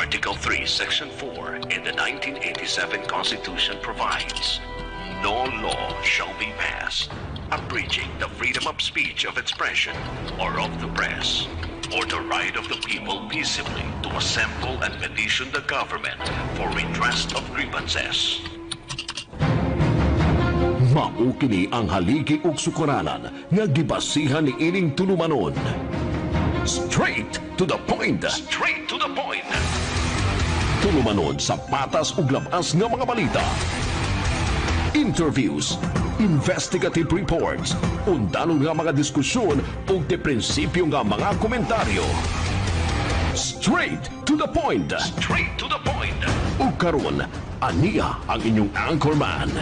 Article 3, Section 4 in the 1987 Constitution provides, "No law shall be passed abridging the freedom of speech, of expression, or of the press, or the right of the people peaceably to assemble and petition the government for redress of grievances." Mao kini ang haligi ug sukaranan nga gibasihan ni ining tulumanon. Straight to the point. Straight to the point. Tulumanon sa patas ug labas nga mga balita. Interviews, investigative reports, undanon nga mga diskusyon ug de prinsipyo nga mga komentaryo. Straight to the point. Straight to the point. Ug karon, aniya ang inyong anchorman.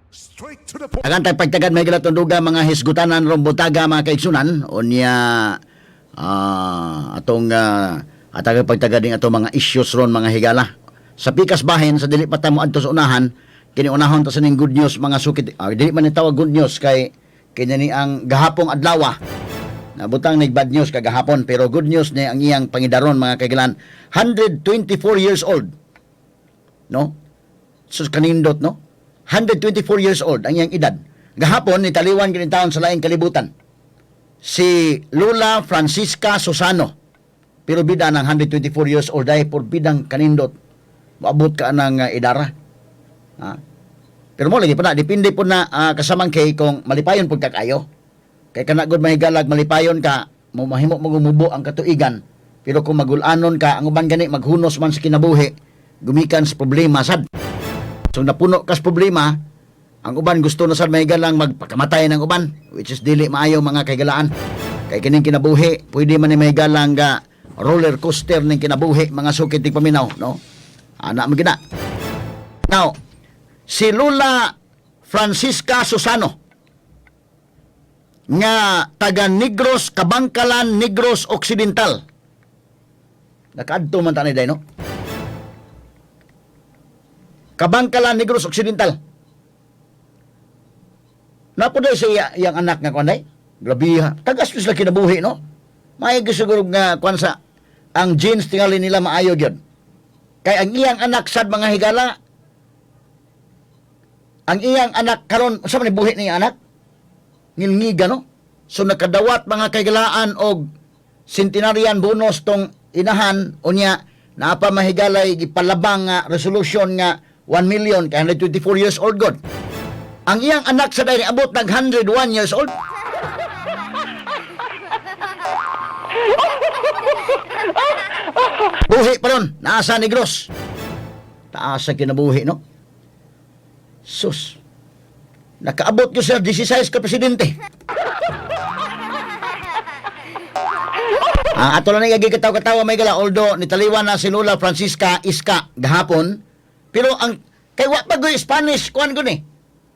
Straight to the point. Agan tag pagtagad may duga mga hisgutanan ron butaga, mga kaigsunan, unya atong atag pagtagad ning atong mga issues ron, mga higala. Sa pikas bahin sa dili pa ta mo adto sa unahan kini, unahon ta sa ning good news, mga sukit. Dili man ni tawag good news kay kini ni ang gahapong adlaw. Nabutang nig bad news kagahapon, pero good news ni ang iyang pangidaron, mga kaigilan. 124 years old, no? Sus, kanindot, no? 124 years old ang iyang edad. Gahapon ni taliwan kini taon sa laing kalibutan. Si Lola Francisca Susano. Pero bida ng 124 years old ay por bidang kanindot. Moabot ka ng idara. Ha? Pero mo lagi pa na, depende po na kasamang kay kung malipayon pud ka kayo. Kay kana gud, mahigalag, malipayon ka, mo mahimo mo gumubo ang katuigan. Pero kung magulanon ka, ang uban gani maghunos man sa kinabuhi, gumikan sa problema sad. So napuno kas problema, ang uban gusto na sad, mahigalang, magpakamatay ng uban, which is dili maayo, mga kahigalaan. Kay kining kinabuhi, pwede man ni, mahigalang, ga roller coaster ning kinabuhi, mga sukit tig paminaw, no? Ana man gina. Now, si Lola Francisca Susano nga taga Negros, Kabangkalan, Negros Occidental. Nakaadto man ta ni day, no? Kabangkalan, Negros Occidental. Napo day sa iya, iyang anak nga kuan day. Grabe ha. Tagas sila kinabuhi, no? May siguro nga kuan sa ang genes tingali nila maayo gyud. Kay ang iyang anak sad, mga higala, ang iyang anak karon, sa man buhi ni anak? Ngilngiga, no? So nakadawat, mga kahigalaan, og centenarian bonus tong inahan. Unya naapa mahigalay gipalabang nga resolution nga 1 million kay 124 years old god. Ang iyang anak sa dahil abot nag 101 years old. Buhi pa ron, nasa Negros. Taas sa kinabuhi, no? Sus. Nakaabot ko sa 16 ka presidente. Ato lang ni katawa-katawa may gala, although nitaliwan na si Lola Francisca Iska gahapon, pero ang kay wa pa goy Spanish kuan gud ni.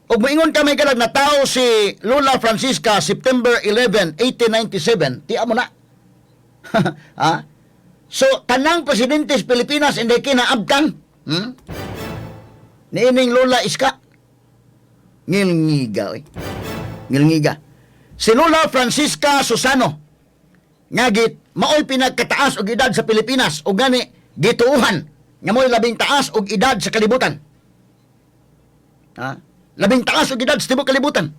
Ug moingon ka, may galag, na tao si Lola Francisca September 11, 1897, ti mo na. Ha? So tanang presidente sa Pilipinas hindi kinaabtang. Niining Lola Iska. Ngilngiga oy. Ngilngiga. Si Lola Francisca Susano nga git maoy pinagkataas og edad sa Pilipinas ug gani gituohan nga mo'y labing taas og edad sa kalibutan. Ha? Labing taas og edad sa tibuok kalibutan.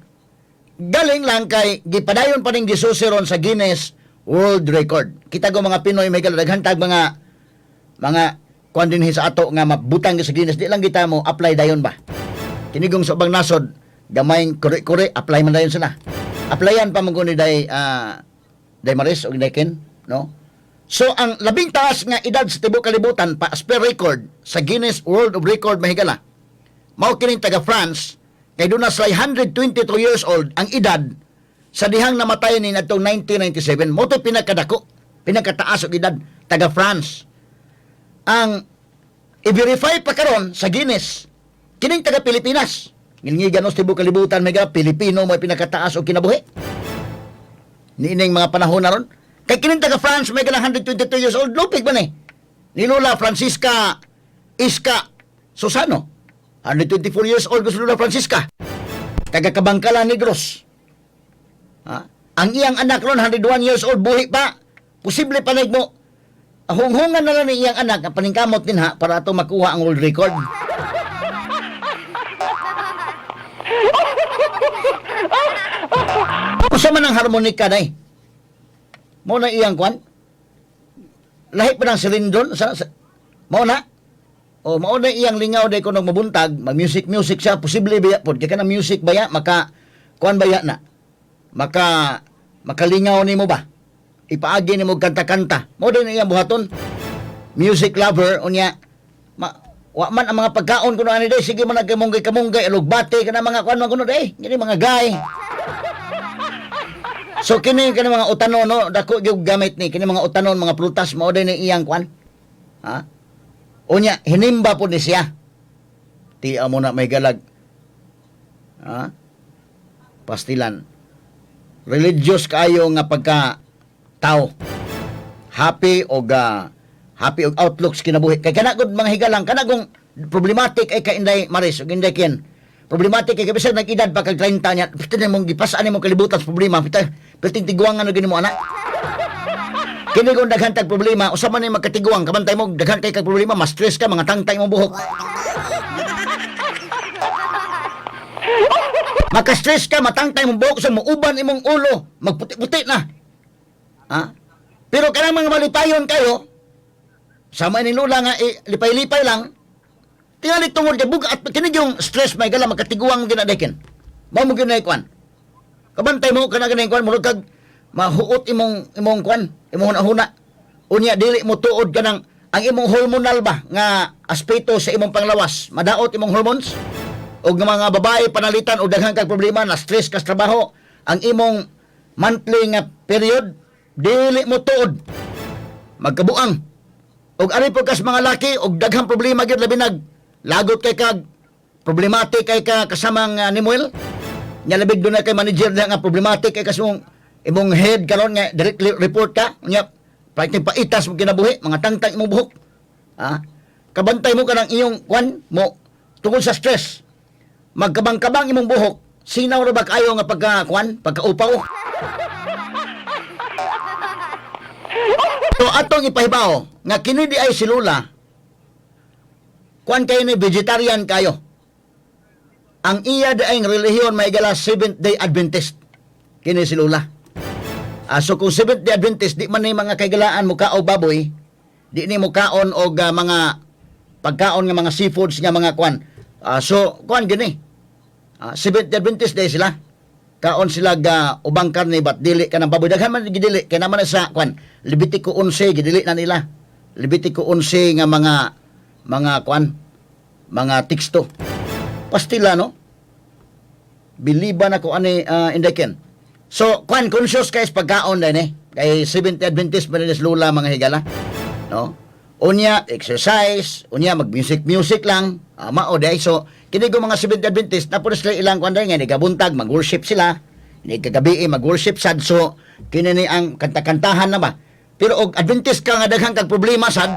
Galing lang kay gipadayon pa ning gisusi ron sa Guinness World Record. Kita ko mga Pinoy may daghan tag mga kuan dinhi sa ato nga mabutang sa Guinness, di lang kita mo apply dayon ba. Kinigong sa ubang nasod, gamay kuri-kuri, apply man dayon sila. Applyan pa man ni day day Maris og day Ken, no? So ang labing taas nga edad sa tibuok kalibutan pa as per record sa Guinness World of Record, mahigala, mao kining taga France kay doon na sila 122 years old ang edad sa dihang namatay ni natong 1997. Mo to pinakadako, pinakataas og edad, taga France. Ang i-verify pa karon sa Guinness, kining taga Pilipinas. Ngilngigan sa tibuok kalibutan may Pilipino mo pinakataas og kinabuhi niining mga panahon na ron. Kay kining taga France may 122 years old, lupig man eh. Ni Lola Francisca Iska Susano. 124 years old si Lola Francisca. Taga Kabangkala, Negros. Ha? Ang iyang anak ron 101 years old, buhi pa. Posible pa mo Hunghungan na lang ni iyang anak ang paningkamot din ha para ato makuha ang world record. Usa man ang harmonika day. Mao na iyang kwan. Lahi pa ng silindron sa mao na. O mao na iyang lingaw day kuno mabuntag, mag music music siya, posible biya pod kay kanang music baya maka kuan baya na. Maka makalingaw nimo ba? Ipaagi nimo kanta-kanta. Mao din iyang buhaton. Music lover unya ma, wa man ang mga pagkaon kuno ani day, sige man nagkamunggay kamunggay alugbate kana mga kuan man kuno day, kini mga gay. So kini kini mga utanon, no, dako gyud gamit ni kini mga utanon, mga prutas, mao din ni iyang kuan. Ha? Unya hinimba po ni siya. Ti amo na may galag. Ha? Pastilan. Religious kaayo nga pagka tao. Happy og happy og outlook sa kinabuhi. Kay kana gud, mga higalang, kana kung problematic ay ka Inday Maris ug Inday Ken. Problematic kay bisag nag-edad pa kag 30 niya, pito na mong gipasaan nimo kalibutan sa problema, pito perting tiguangan na gini mo ana. Kini kung daghan tag problema, usa man ni magkatiguang, kabantay mo daghan kay kag problema, mas stress ka, mga tangtay imong buhok. Maka-stress ka, matangtay imong buhok, sa muuban imong ulo, magputi-puti na. Ha? Pero kanang mga malipayon kayo, sama ni Lola nga eh, lipay-lipay lang, tingali tungod kay bugat kini yung stress may gala makatiguang mo ginadekin. Mao mo ginay kwan. Kabantay mo kana ganay kwan, murag kag mahuot imong imong kwan, imong hunahuna. Unya dili mo tuod kanang ang imong hormonal ba nga aspeto sa imong panglawas, madaot imong hormones. Og nga mga babae panalitan og daghan kag problema na stress ka sa trabaho, ang imong monthly nga period dili mo tuod, magkabuang. Og ari po kas mga laki og daghang problema gyud, labi nag lagot kay kag problematic kay ka kasamang Nimuel nya, labig doon na kay manager na nga problematic kay kasumong imong head karon nga directly report ka nya, paiting paitas mo kinabuhi, mga tangtang imong buhok, ha? Kabantay mo kanang iyong kwan mo tungod sa stress, magkabang-kabang imong buhok, sinaw ra ba kaayo nga pagka kwan, pagkaupaw. So atong ipahibaw nga kini di ay si Lola, kwan kayo ni vegetarian kayo. Ang iya di ay relihiyon, may gala, Seventh Day Adventist. Kini si Lola. So kung Seventh Day Adventist, di man ni mga kaigalaan muka o baboy, di ni mukaon og mga pagkaon nga mga seafoods nga mga kwan. So kwan gini. Seventh Day Adventist day sila. Kaon sila ga ubang karne but dili ka ng baboy. Daghan man gidili kay naman na sa kwan. Levitico 11 gidili na nila. Levitico 11 nga mga kwan, mga teksto. Pastila, no? Biliba na ko ani, Indeken. So kwan, conscious kay sa pagkaon din eh. Kay Seventh Day Adventist man ni Lola, mga higala. No? Unya exercise, unya mag music music lang, mao day. So kini ko mga Seventh Day Adventist na sila ilang kwan day nga nigabuntag mag-worship sila, ni kagabi mag-worship sad, so kini ni ang kanta-kantahan na ba. Pero og Adventist ka nga daghan kag problema sad,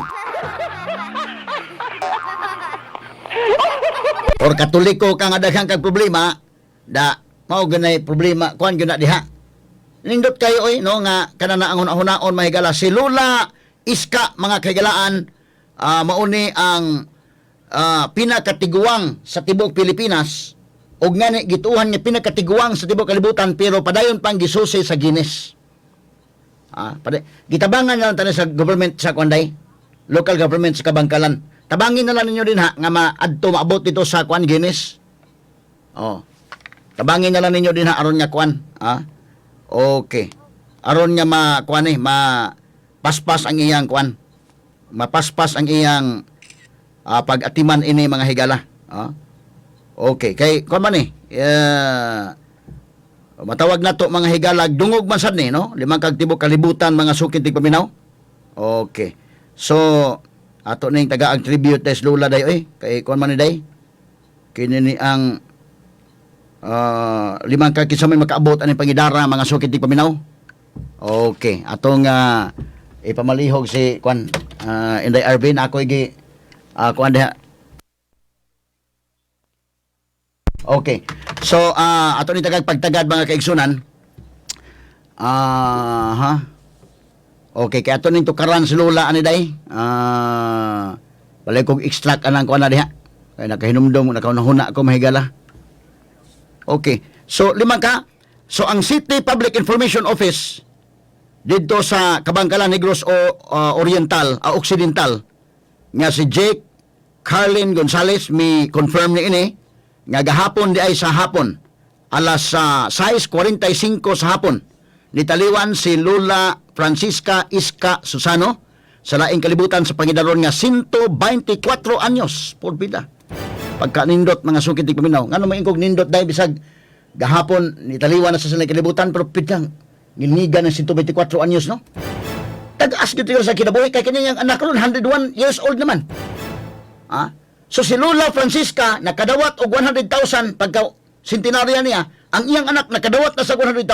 or Katoliko ka nga daghan kag problema, da mao ganay problema kuan gyud na diha. Nindot kayo oy, no, nga kana na ang hunaon, mahigala, si Lola Iska, mga kahigalaan, mauni ang pinakatiguang sa tibuok Pilipinas ug ngani gituohan nga pinakatiguang sa tibuok kalibutan, pero padayon pang gisusi sa Guinness. Gitabangan na lang tayo sa government sa Kwanday, local government sa Kabangkalan. Tabangin na lang ninyo din ha nga maadto maabot dito sa kwan Guinness. Oh. Tabangin na lang ninyo din ha aron nga kwan, ha? Okay. Aron nga ma kwan eh, ma paspas ang iyang kwan. Mapaspas ang iyang pag-atiman ini, mga higala. Ah. Okay, kay kwan man eh. Matawag na to, mga higalag, dungog man sad ni, no? Limang kag tibok kalibutan, mga sukin tigpaminaw. Okay. So ato ning taga ang tribute des Lola day oy, kay kuan man ni day. Kini ni ang limang kag kinsa may makaabot ani pangidara, mga sukin tigpaminaw. Okay, atong ipamalihog si kuan Inday Arvin ako igi kuan diha. Okay. So, ato ni tagag pagtagad, mga kaigsunan. Ah, ha. Okay, kaya ato ning tukaran si Lola ani day. Ah, balay kog extract anang kuan na diha. Kay nakahinumdom, nakahuna ko, mahigala. Okay. So lima ka. So ang City Public Information Office didto sa Kabankalan, Negros o Oriental, Occidental nga si Jake Carlin Gonzales mi confirm ni ini nga gahapon di ay sa hapon alas 6:45 sa hapon nitaliwan si Lola Francisca Iska Susano sa laing kalibutan sa pangidaron nga 124 anyos. Por vida, pagka nindot, mga sukit ti paminaw. Ngano may ingkog nindot dahil bisag gahapon nitaliwan na sa laing kalibutan, pero pitang ginigan ng 124 anyos, no? Tagas gyud sa kinabuhi kay kini ang anak ron 101 years old naman. Ah? So si Lola Francisca nakadawat og 100,000 pagka centenarya niya, ang iyang anak nakadawat na sa 100,000.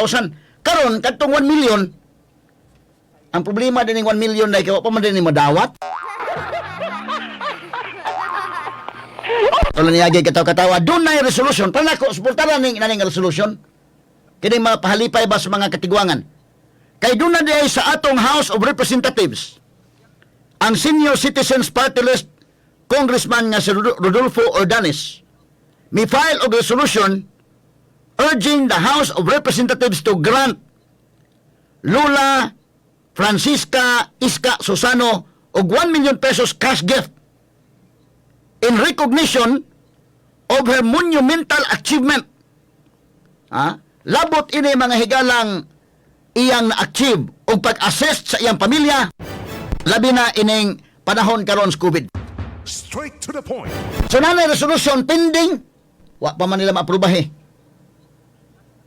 Karon kadtong 1 million, ang problema din 1 million dahil kay wa pa man din ni madawat. Wala niya katawa-katawa. Dunay resolution. Panako, suportaran ning naning resolution. Kini mga pahalipay ba sa mga katigwangan. Kay doon na diay sa atong House of Representatives, ang Senior Citizens Party List Congressman nga si Rodolfo Ordanes mi file og resolution urging the House of Representatives to grant Lola Francisca Iska Susano og 1 million pesos cash gift in recognition of her monumental achievement. Ha? Labot ini, mga higalang, iyang na-achieve o pag-assist sa iyang pamilya, labi na ining panahon karon sa COVID. Straight to the point. So nanay resolution pending, wa pa man nila maaprubahe.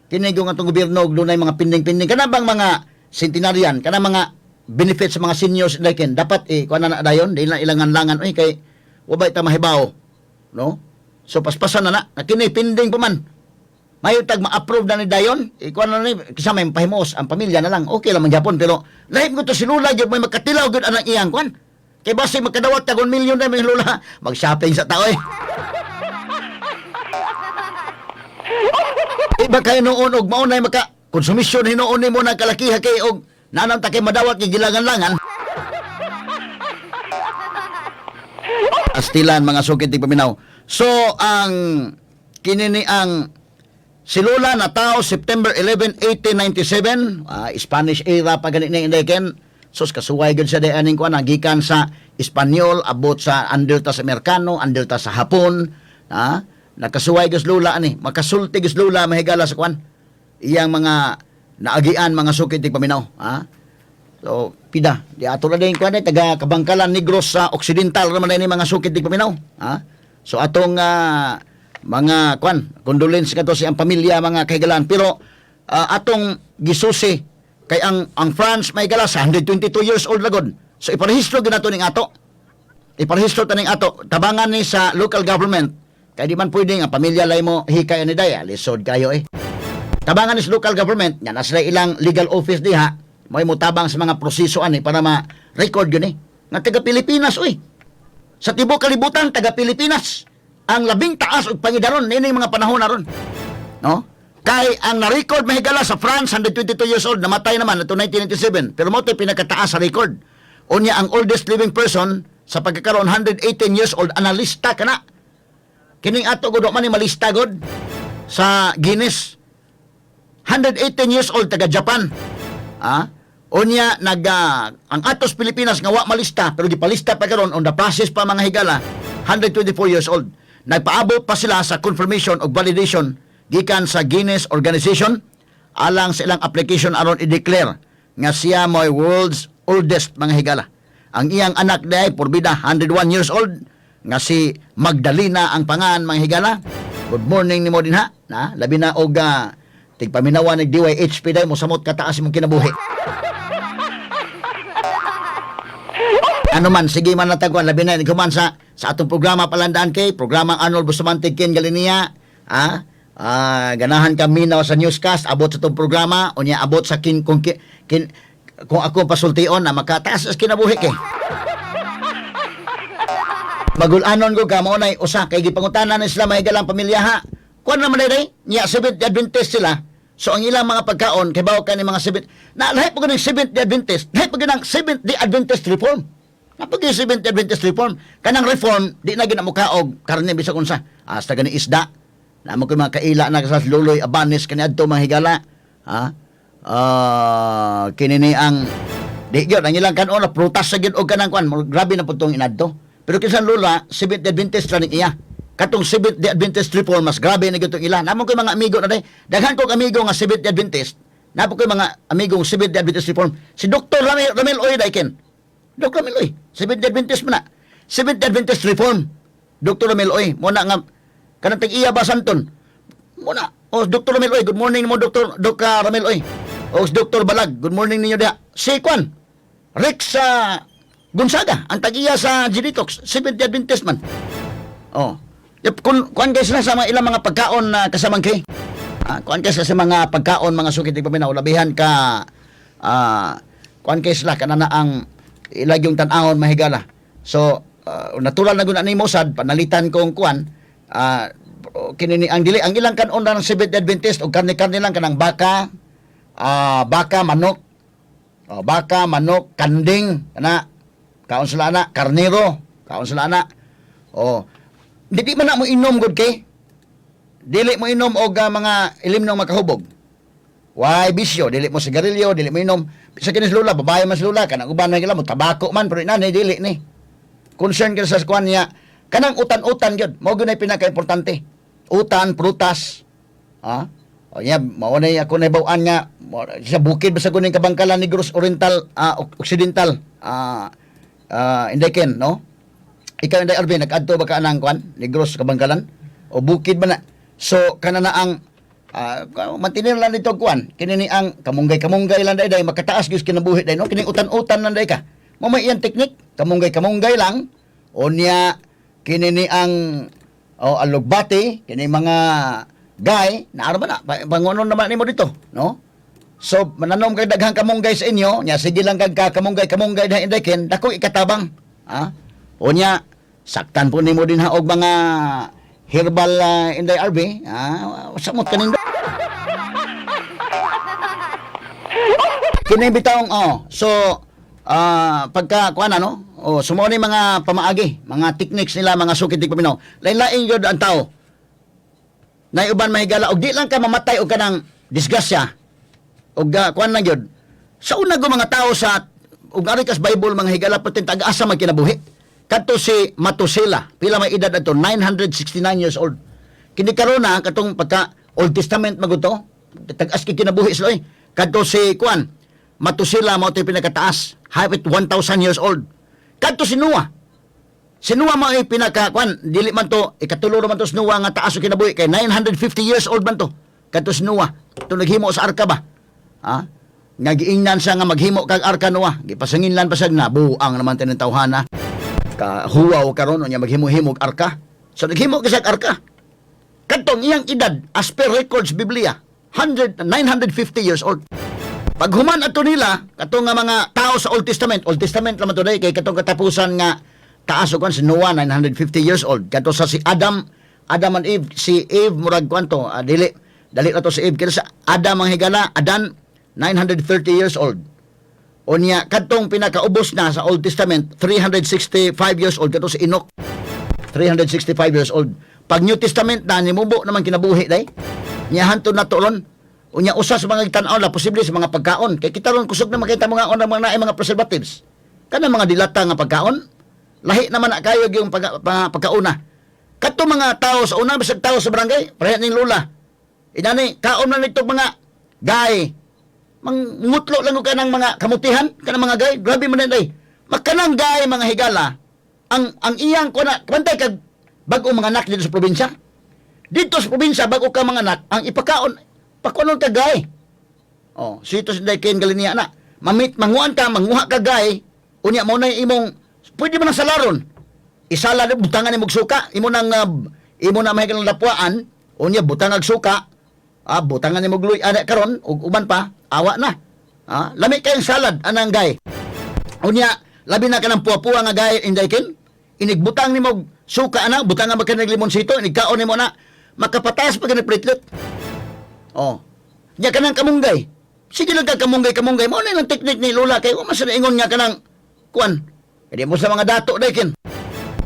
Kini yung atong gobyerno og dunay mga pending-pending kana bang mga centenarian, kana mga benefits sa mga seniors like dapat eh kuan na na dayon, di na ilangan langan oy, kay wa ba ta mahibaw, no? So paspasan na na, na kini pending pa man. Mayo tag ma-approve na ni dayon, ikuan na ni kisa may pahimos ang pamilya na lang. Okay lang man gyapon, pero lahi ko to si Lula gyud may makatilaw gyud anang iyang kuan. Kay basi makadawat tag 1 million na may Lula, mag-shopping sa tao eh. Iba kayo noon og maunay maka konsumisyon hinuon nimo na kalakiha kay og nanam ta kay madawat kay gilangan-langan. Astilan, mga sukit paminaw. So ang kinini ang si Lola na tao September 11, 1897, Spanish era pa gani ni Indeken. Sus, kasuway gud siya di aning kuan, gikan sa Espanyol abot sa under ta sa Amerikano, under ta sa Hapon, ha? Nakasuway gud Lola ani, makasulti gud Lola, mahigala, sa kuan. Iyang mga naagian, mga sukit paminaw, ha? So, pida, di ato na din kuan eh, taga Kabangkalan, Negros sa Occidental raman ni, mga sukit paminaw, ha? So atong mga kuan, condolence kadto sa iyang pamilya, mga kahigalan, pero atong gisusi kay ang France may gala sa 122 years old lagod. So iparehistro gyud nato ning ato. Iparehistro ta ning ato. Tabangan ni sa local government. Kay di man pwede nga pamilya lay mo hikay ani daya, lisod kayo eh. Tabangan ni sa local government, nga na sila ilang legal office diha, may mutabang sa mga proseso ani para ma-record yun eh. Nga taga Pilipinas, uy. Sa tibuok kalibutan, taga Pilipinas. Ang labing taas og pangidaron nining mga panahon na ron. No? Kay ang na-record, mahigala, sa France, 122 years old, namatay naman ito 1997. Pero mo pinakataas sa record. Unya ang oldest living person sa pagkakaroon 118 years old, analista ka na. Kining ato gud man ni malista gud sa Guinness. 118 years old, taga Japan. Ah? Unya nag ang atos Pilipinas nga wa malista pero gipalista pa karon, on the process pa, mga higala, 124 years old. Nagpaabot pa sila sa confirmation og validation gikan sa Guinness Organization alang sa ilang application aron i-declare nga siya mo'y world's oldest, mga higala. Ang iyang anak diay porbida 101 years old nga si Magdalena ang pangan, mga higala. Good morning nimo din ha. Na labi na og tigpaminawan ng DYHP dahil mo samot kataas imong kinabuhi. Ano man, sige man natagwan, labi na kuman sa atong programa palandaan kay programa Arnold Bustamante Ken Galinia, ah, ganahan ka minaw sa newscast, abot sa atong programa, unya abot sa kin kung kin, kin kung ako pasultion na makataas sa kinabuhi kay. Magulanon ko ka mao nay usa kay gipangutana ni sila, mahigalang pamilya ha. Kuan naman day nya Seventh Adventist sila. So ang ilang mga pagkaon kay bawo kani mga seventh na lahi po ganing Seventh Day Adventist, lahi po ganing Seventh Day Adventist Reform. Napag yung Seventh Day Adventist Reform, kanang reform di na gina mukaog karne bisag unsa. Hasta gani isda. Namo ko mga kaila na sa Luloy Abanes kaniadto mga higala. Ha? Ah, kini ni ang di gyud ang ilang kanon na prutas sa gyud og kanang kuan, grabe na pud tong inadto. Pero kinsa Lola, Seventh Day Adventist ra ning iya. Katong Seventh Day Adventist Reform mas grabe na gyud tong ila. Namo koy mga amigo na day. Daghan kog amigo nga Seventh Day Adventist. Napo koy mga amigong Seventh Day Adventist Reform. Si Dr. Ramel, Ramel Oy dayken. Dr. Ramel Oy, Seventh Day Adventist man na. Seventh Day Adventist Reform. Dr. Ramel Oy, mo na nga kanang tag-iya ba Santon? Muna. O, Dr. Ramel Oy, good morning mo, Dr. Doc Ramel Oy. O, si Dr. Balag, good morning ninyo diha. Si Kwan, Rex sa Gonzaga, ang tag-iya sa Genetox, Seventh Day Adventist man. Oh. Yep, kun kuan guys na sa mga ilang mga pagkaon na kasamang kay. Ah, kuan guys sa mga pagkaon mga sukit di paminaw labihan ka kuan kay sila kanana ang ilag yung tan-awon mahigala. So, natural na gud ni mo sad panalitan kong kuan kini ni ang dili ang ilang kanon na ng Seventh Day Adventist og karne-karne lang kanang baka, baka, manok. Oh, baka, manok, kanding, kana kaon sila ana, karnero, kaon sila ana. Oh. Dili man na mo inom gud kay. Dili mo inom og mga ilim ng makahubog. Why bisyo, dili mo sigarilyo, dili mo inom. Sa kinis lula, babae man si lula, kanang uban na gila mo tabako man, pero inani dili ni. Concern ka sa kuan niya. Kanang utan-utan gyud, mao gyud nay pinaka-importante. Utan, prutas. Ha? O niya, mao na ako nahibaw-an nga sa bukid ba sa kuning Kabangkalan, Negros Oriental, Occidental, Indeken, no? Ikaw, Inday Arvin, nag-adto ba ka anang kuan, Negros Kabangkalan? O bukid ba na? So kana na ang mantinir lang dito kuan, kini ni ang kamunggay-kamunggay lang day makataas gyud kinabuhi day, no? Kining utan-utan lang day ka. Mo may iyang teknik, kamunggay-kamunggay lang unya kini ni ang o alugbati, kini mga gay, naaro ba na? Pangunon naman nimo dito, no? So, mananom kay daghang kamunggay sa inyo, nya sige lang kag kamunggay kamunggay na indekin, dako ikatabang. Ha? Unya, saktan po nimo din ha og mga herbal Inday RB, samot kaning kini bitawng oh. So, pagka kuan ano, oh, sumo ni mga pamaagi, mga techniques nila mga sukit di paminaw. Lain-lain gyud ang tao. Nay uban mahigala og di lang ka mamatay og kanang disgrasya og kuan lang gyud. Sa una go mga tao sa ug ari kas Bible mga higala pertin tag-asa man kinabuhi. Kadto si Matusela, pila may edad adto? 969 years old. Kini karon na katong pagka Old Testament maguto, tag-as kay kinabuhi sila oy. Kadto si kuan Matusela mao to'y pinakataas, hapit 1,000 years old. Kadto si Noah, si Noah mao ay pinaka kuan, dili man to ikatulo man to si Noah nga taas og kinabuhi kay 950 years old man to. Kadto si Noah, to naghimo sa arka ba? Ha? Nga giingnan siya nga maghimo kag arka Noah, gipasanginlan pa siya na buang naman taning tawhana. Ka huwaw karon unya maghimo-himo og arka. So naghimo ka siya og arka. Kadtong iyang edad as per records Biblia, 100 950 years old. Pag human ato nila, katong nga mga tao sa Old Testament, Old Testament naman today, kay katong katapusan nga taas og kuan si Noah 950 years old. Kato sa si Adam, Adam and Eve, si Eve murag kuan to, dili dali na to si Eve kaya sa Adam ang higala, Adan 930 years old. Unya kadtong pinakaubos na sa Old Testament, 365 years old kato si Enoch. 365 years old. Pag New Testament na nimubo naman kinabuhi day. Nya hantod na to ron. Unya usa sa mga tan-aw la posible sa mga pagkaon. Kay kita ron kusog na makita mga on mga naay mga preservatives. Kana mga dilata nga pagkaon, lahi naman na kayo yung pagkauna. Kadto mga tao sa una bisag tao sa barangay, pareha ning lula. Inani kaon na nito mga gay. Mangutlo lang og kanang mga kamutihan, kanang mga gay, grabe man day. Makanang gay mga higala, ang iyang kuna, bantay kag bag-o mga anak dito sa probinsya. Dito sa probinsya bag-o ka mga anak, ang ipakaon pakunon ka gay. Oh, sito sa Ken Galinia na. Mamit manguan ka, manguha ka gay, unya mo na imong pwede mo nang salaron. Isala na butangan nimo og suka, imo nang imo na may lapwaan, unya butang og suka. Butangan nimo og luy ana karon ug uban pa, awa na. Lami kayong salad anang gay. Unya, labi na kanang puwa-puwa nga gay Inday Ken. Inigbutang nimo og suka ana, butangan ba kanang limonsito, inigkaon nimo na makapataas pa kanang platelet. Oh. Nya kanang kamunggay. Sige lang ka kamunggay kamunggay mao na ilang teknik ni Lola kay wa man sa ingon nga kanang kuan. Kaya mo sa mga dato daykin.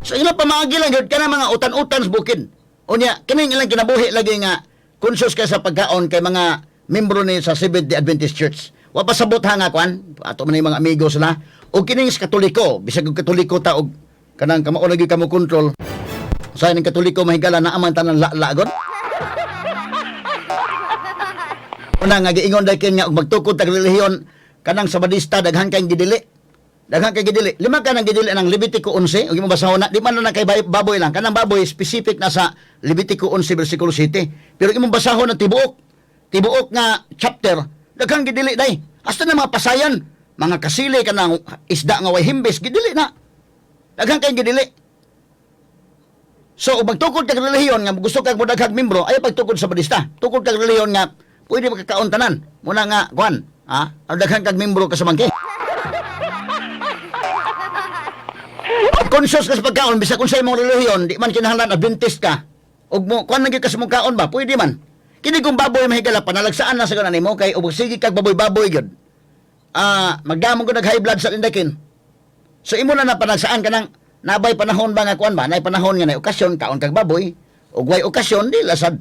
So ilang pamaagi lang gyud kana mga utan-utan sa bukid. Unya kining ilang kinabuhi lagi nga conscious kay sa pagkaon kay mga membro ni sa Seventh Day Adventist Church. Wa pa sabot ha nga kuan, ato man yung mga amigo sila. O kining sa Katoliko, bisag og Katoliko ta og kanang kamao lagi kamo kontrol. Sa ning Katoliko mahigala na aman tanan la gud. Una nga giingon daykin nga og magtukod tag relihiyon kanang Sabadista daghan kay gidili. Daghan kay gidili. Lima ka nang gidili ng Levitico 11, ug imong basahon na di man na kay baboy lang. Kanang baboy specific na sa Levitico 11 versikulo 7. Pero imong basahon na tibuok, tibuok nga chapter, daghang gidili day. Hasta na mga pasayan, mga kasili kanang isda nga way himbis gidili na. Daghan kay gidili. So, ug magtukod kag relihiyon nga gusto kag modaghag membro, ay pagtukod sa Badista. Tukod kag relihiyon nga pwede makakaon tanan. Muna nga kuan, ha? Ang daghan kag membro ka sa mangke. Conscious ka sa pagkaon bisag unsay imong relihiyon, di man kinahanglan Adventist ka. Ug mo kuan lang gyud ka sa imong kaon ba? Pwede man. Kini kung baboy mahigala panalagsaan na sa kanan nimo kay ug sige kag baboy-baboy gyud. Ah, magdamong ko nag high blood sa tindakin. So imo na napanagsaan kanang nabay panahon ba nga kuan ba? Nay panahon nga nay okasyon kaon kag baboy ug way okasyon di lasad.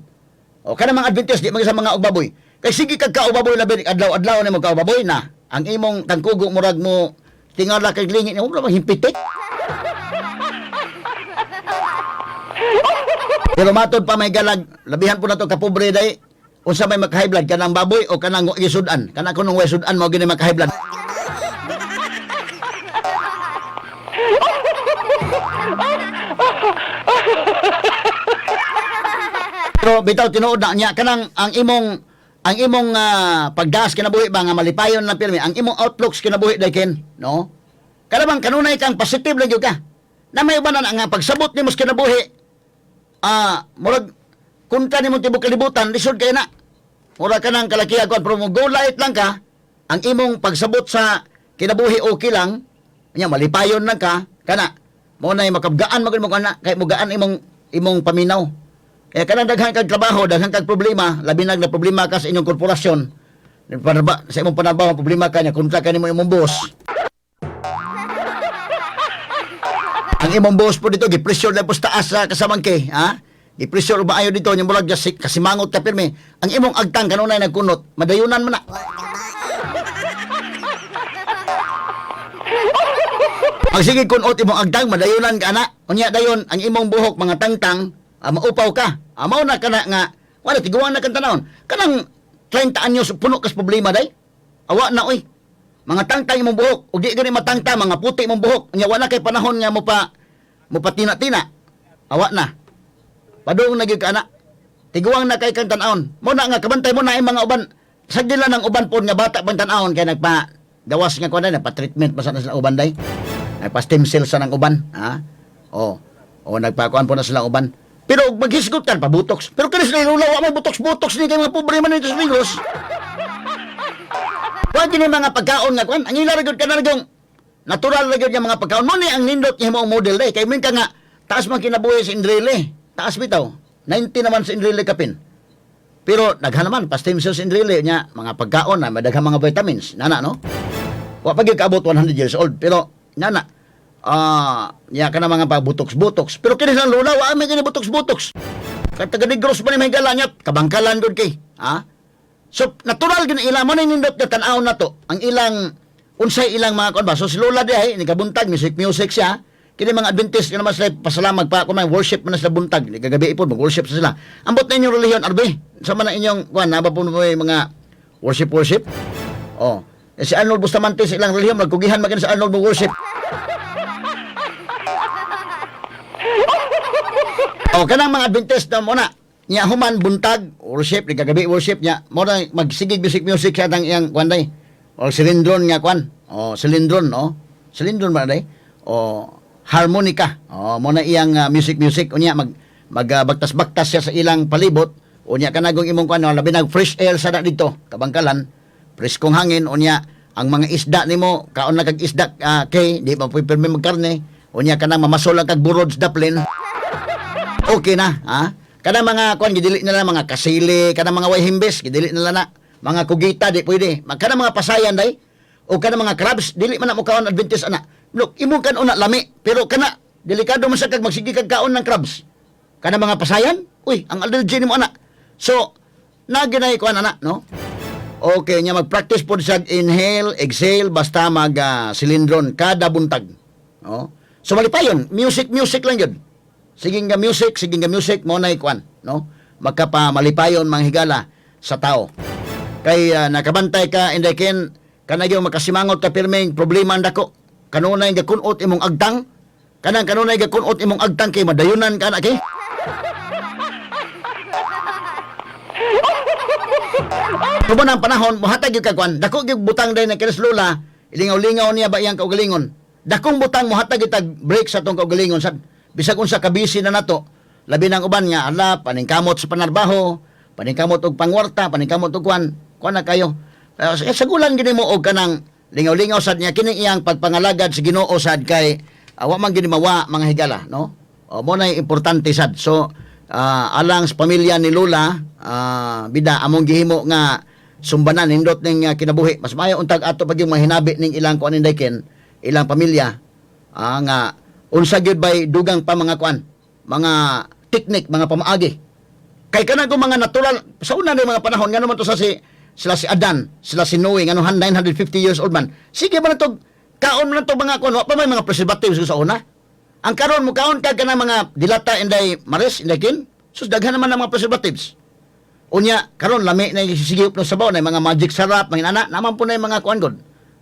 O kana mga Adventist di man sa mga og baboy. Kay sige kag kao baboy labi adlaw-adlaw nimo kao baboy na. Ang imong tangkugo murag mo tingala kag lingi nimo murag himpitik. Pero matod pa may galag, labihan po na to kapobre day. Unsa may maka-high blood kanang baboy o kanang isudan? Kana kunong way sudan mao gini maka-high blood. Pero bitaw tinuod na niya kanang ang imong pagdas kinabuhi ba nga malipayon lang pirmi ang imong outlooks kinabuhi day ken, no? Kana bang kanunay kang positive lang gyud ka. Na may uban na nga pagsabot nimo sa kinabuhi, murag kontra nimo tibok kalibutan lisod kay na. Murag ka nang kalakiha kuan pero mo go light lang ka, ang imong pagsabot sa kinabuhi okay lang, nya malipayon lang ka, kana mo nay makabgaan magud mo kana kay mugaan imong imong paminaw. Kaya kanang daghan kag trabaho, daghan kag problema, labi na na problema ka sa inyong korporasyon. Panarba, sa imong panarbaho, problema ka niya, kontra ka nimo imong boss. Ang imong boss po dito, gi-pressure na po sa taas sa kasamangke, ha? Gi-pressure ba ayo dito, yung murag kasimangot ka pirmi. Ang imong agtang kanunay nagkunot, madayunan mo na. Ang sige kunot imong agtang, madayunan ka na. Unya dayon, ang imong buhok, mga tangtang, maupaw ka. Mao na ka na nga, wala, tiguan na kang tanawon. Kanang 30 anyos, puno kas problema day. Awa na, oy. Mga tangtang imong buhok, ug di gani matangtang, mga puti imong buhok. Unya wala kay panahon nga mo pa tina-tina. Awa na. Padung na gyud ka ana. Tiguang na kay kang tan-awon. Mo na nga kabantay mo na ang mga uban. Sagdi lang ang uban pod nga bata pang tan-awon kay nagpa gawas nga kuan nagpa treatment pa sa na sila uban day. Nagpa stem cell sa nang uban, ha? Oh. O nagpakuan po na sila uban. Pero og maghisgot kan pa botox. Pero kani sila lula wa may botox-botox ni kay mga problema nito sa Negros. Wa gini mga pagkaon nga kuan, ang ila ra gyud kana gyud natural ra gyud nga mga pagkaon. Mo ni ang nindot nga himong model day kay min ka nga taas man kinabuhi sa Enrile. Taas bitaw. 90 naman sa Enrile kapin. Pero daghan naman pa stem cells Enrile nya mga pagkaon na madaghan mga vitamins. Nana no? Wa pa gyud kaabot 100 years old pero nana nya kana mga pa botox-botox. Pero kini sa lola wa may kini botox-botox. Kay taga Negros pa ni may gala niya, kabangkalan gud kay. Ha? So natural gyud ila mo ni nindot nga tan-awon na to. Ang ilang unsay ilang mga kuan ba. So si Lola diay ni kabuntag music music siya. Kini mga Adventist kana man sila pasalamag pa kung may worship man na sila buntag ni kagabi ipon mag worship sa sila. Ambot na inyong relihiyon arbe. Sa man na inyong kuan na ba po mo mga worship worship? Oh. Eh, si Arnold Bustamante sa ilang relihiyon magkugihan man sa Arnold mo worship. O kanang mga Adventist na muna nya human buntag worship ni kagabi worship nya mo na magsigig music music siya tang iyang kuan day. O silindron nga kuan. O silindron no. Silindron ba day? O harmonica. O mo na iyang music music unya mag mag baktas-baktas siya sa ilang palibot. Unya kanagong imong kuan no, labi nag fresh air sa na dito kabangkalan. Preskong hangin unya ang mga isda nimo kaon na kag isda kay di pa pirmi magkarne. Unya kanang mamasol lang kag burod sa daplin. Okay na, ha? Kana mga kuan gidili na lang mga kasili, kana mga way himbis, gidili na lang na. Mga kugita di pwede. Kana mga pasayan day o kana mga crabs dili man na mo kaon Adventist ana. Look, imong kan una lami pero kana delikado man sa kag magsige kag kaon ng crabs. Kana mga pasayan, uy, ang allergy nimo ana. So, naginay ko ana, no? Okay, nya mag-practice pod siya inhale, exhale basta mag silindron kada buntag. No? So malipayon, music music lang yun. Sige nga music, sige nga music mo na ikuan, no? Magkapa malipayon manghigala sa tao. Kay nakabantay ka inday ken kanay yung makasimangot ka pirming problema ang dako. Kanunay gakunot imong agtang, kanang kanunay gakunot imong agtang kay madayunan ka na kay. Tubo ng panahon, muhatag yung kagwan. Dako yung butang dahil ng kinas Lola, ilingaw-lingaw niya ba iyang kaugalingon. Dakong butang muhatag yung tag break sa tong kaugalingon. Sa, bisag unsa kabisi na nato, labi ng uban nga, ala, paningkamot sa panarbaho, paningkamot og pangwarta, paningkamot og kwan, kwan na kayo. Sagulan gini mo og kanang lingaw-lingaw sad niya kini iyang pagpangalagad sa Ginoo sad kay wa man gini mawa mga higala, no? O mo na importante sad. So alang sa pamilya ni Lola, bida among gihimo nga sumbanan nindot ning kinabuhi. Mas maayo untag ato pag yung mahinabi ning ilang kuan inday ken, ilang pamilya nga unsa gyud bay dugang pa mga kuan, mga teknik, mga pamaagi. Kay kanang kung mga natural sa una ni mga panahon ngano man to sa si sila si Adan, sila si Noe ngano han 950 years old man. Sige man to kaon man to mga kuan, wa pa may mga preservatives sa una. Ang karon mo kaon kag kanang mga dilata inday mares inday kin, sus daghan naman ang mga preservatives. Unya karon lami na sigiyop no sabaw na mga magic sarap, mga inana, naman po na yung mga kuan god.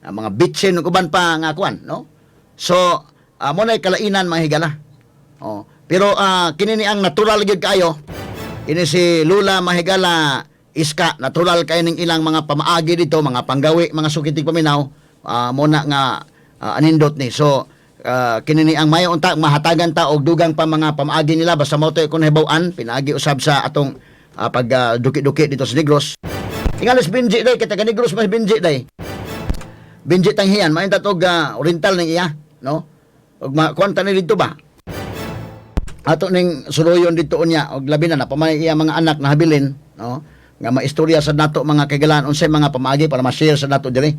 Ang mga bitsin ug uban pa nga kuan, no? So, mo na kalainan mga higala. Oh, pero kini ni ang natural gyud kaayo. Kini si Lula Mahigala Iska, natural kay ning ilang mga pamaagi dito, mga panggawi, mga sukitig paminaw, mo na nga anindot ni. So, kini ni ang mayo unta mahatagan ta og dugang pa mga pamaagi nila basta mo to kun hibaw-an pinaagi usab sa atong pag duki-duki dito sa Negros. Tingalis Benji day kita ka Negros mas Benji day. Benji tanghian main og oriental ning iya, no? Og makuan ta ni dito ba? Ato ning suluyon dito unya og labi na napamay iya mga anak na habilin, no? Nga maistorya sa nato mga kaigalan unsay mga pamaagi para ma-share sa nato diri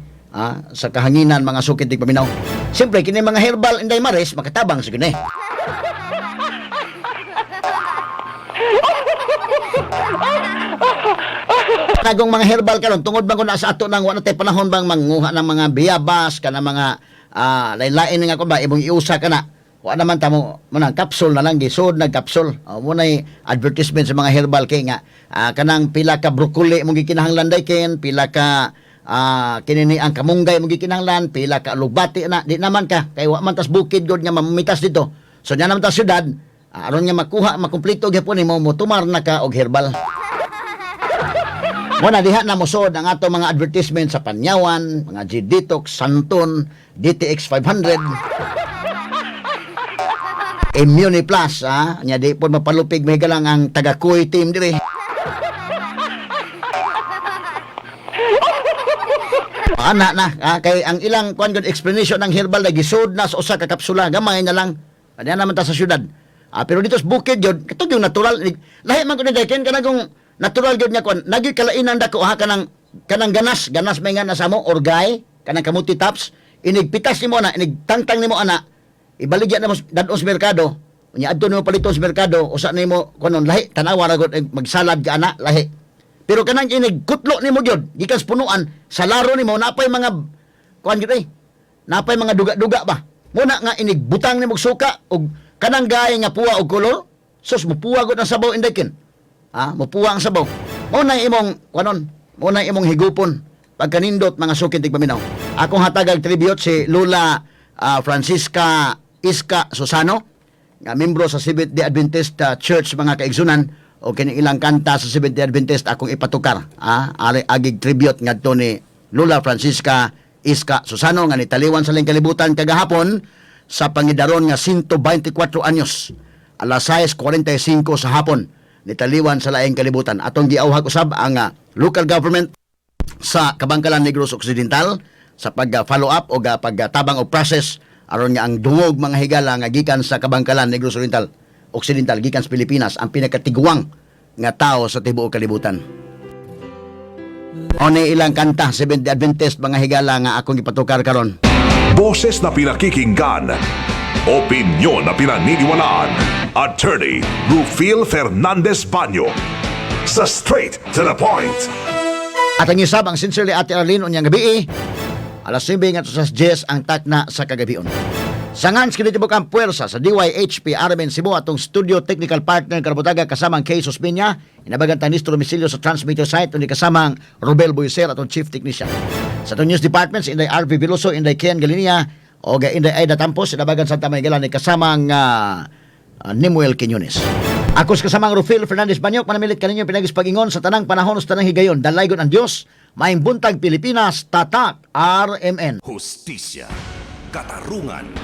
sa kahanginan mga sukit tig paminaw. Siyempre kini mga herbal inday mares makatabang sa gini. Nagong mga herbal karon tungod bang kun sa ato nang wa na tay panahon bang manguha ng mga biyabas kana mga lain-lain nga kun ba imong iusa kana. Wa naman ta mo manang capsule na lang gisod nag capsule. Mo nay advertisement sa mga herbal kay nga kanang pila ka broccoli imong gikinahanglan day ken, pila ka kini ni ang kamunggay imong gikinahanglan, pila ka alugbati na di naman ka kay wa man tas bukid gud nga mamimitas dito. So nya naman ta syudad aron nga makuha makumpleto gyapon nimo motumar na ka og herbal. Muna diha na mosod ang ato mga advertisement sa Panyawan, mga G-Detox, Santon, DTX 500, Immune Plus, ha? Nya di po mapalupig may galang ang taga-Kuy team diri. Ana na, ha? Kay ang ilang kuan gud explanation ng herbal na gisod na sa usa ka kapsula, gamay na lang. Kanya naman ta sa syudad. Pero dito sa bukid yun, katong yung natural, lahi man ko ni Daiken, kanang kung natural yun nga kuan, nagi kalainan dako ha, kanang, kanang ganas, ganas may nga nasa mo, orgay, kanang kamuti tops, inigpitas nimo ana, inigtangtang nimo ana, ibaligya na mo dadon sa merkado, unya adto nimo palito sa merkado, usa nimo kunon lahi, tanawa ra gud magsalad ka ana, lahi. Pero kanang inigkutlo nimo gyud, gikan sa punuan, sa laro nimo napay mga kuan gyud napay mga duga-duga ba. Muna nga inigbutang nimo og suka og kanang gay nga puwa og kolor, sus mupuwa gud ang sabaw indekin. Ha, mupuwa ang sabaw. Mao na imong kuanon, mao na imong higupon pagkanindot mga sukit tig paminaw. Akong hatagag tribute si Lola Francisca Iska Susano nga membro sa Seventh Day Adventist Church mga kaigsunan o kini ilang kanta sa Seventh Day Adventist akong ipatukar. Ari agig tribute ngadto ni Lola Francisca Iska Susano nga nitaliwan sa laing kalibutan kagahapon sa pangidaron nga 124 anyos alas 6:45 sa hapon nitaliwan sa laing kalibutan. Atong giawhag usab ang local government sa Kabangkalan Negros Occidental sa pag-follow up o pagtabang og process aron nga ang dungog mga higala nga gikan sa Kabangkalan Negros Oriental Occidental gikan sa Pilipinas ang pinakatiguang nga tao sa tibuok kalibutan. One ilang kanta, Seventh Adventist, mga higala, nga akong ipatukar karon. Boses na pinakikinggan. Opinyon na pinaniniwalaan. Attorney Rufil Fernandez Banyo. Sa Straight to the Point. At ang isab ang sincerely Ate Arlene unyang gabi eh, alas 9 ngadto sa 10 ang takna sa kagabion. Sangan sa kinitibok ang puwersa sa DYHP RMN Cebu, atong studio technical partner Karbutaga kasamang Kay Susminya, inabagan ta Nistro Domicilio sa transmitter site undi kasamang Robel Boyser atong chief technician. Sa atong news department si Inday RV Veloso, Inday Ken Galinia o Inday Aida Tampos, inabagan Santa Maygala ni kasamang Nemuel Quiñones. Ako sa kasamang Rufil Fernandez Banyok, manamilit kaninyo pinagis pag-ingon sa tanang panahon sa tanang higayon. Dalaygon ang Dios, maayong buntag, Pilipinas, Tatak, RMN. Hustisya, katarungan,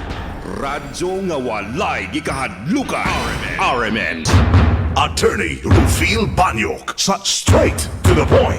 radyo nga walay gikahadlukan. RMN. Attorney Rufil Banyok sa Straight to the Point.